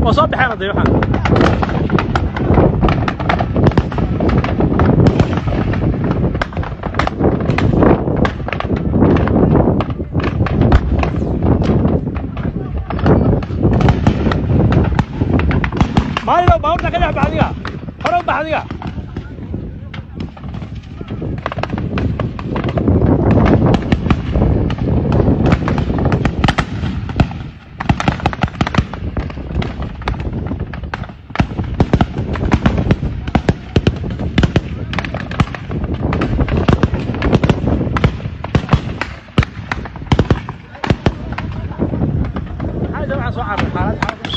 Waa soo baxeen hadda waxaan. Maalin baabuurta ka dhex bax adiga, hore u bax adiga. Maxaa waxaan soo carray xaalad xaalad.